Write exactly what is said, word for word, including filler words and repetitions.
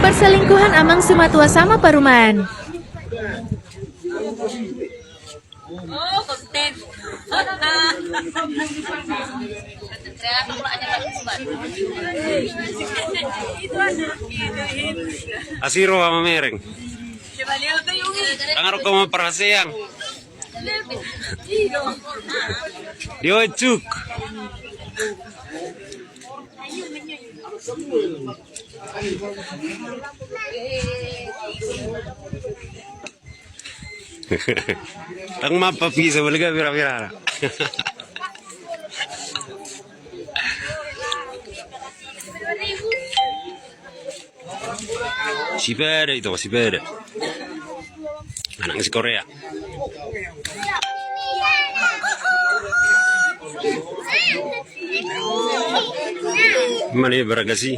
Perselingkuhan amang sumatua sama paruman. Asiro ama mereng. Tangan kau mau perhatian. Dio cuk. Tang mapa pisa baliga bira-bira. Sipede itu, sipede. Anak si Korea. Mana ya beragasi?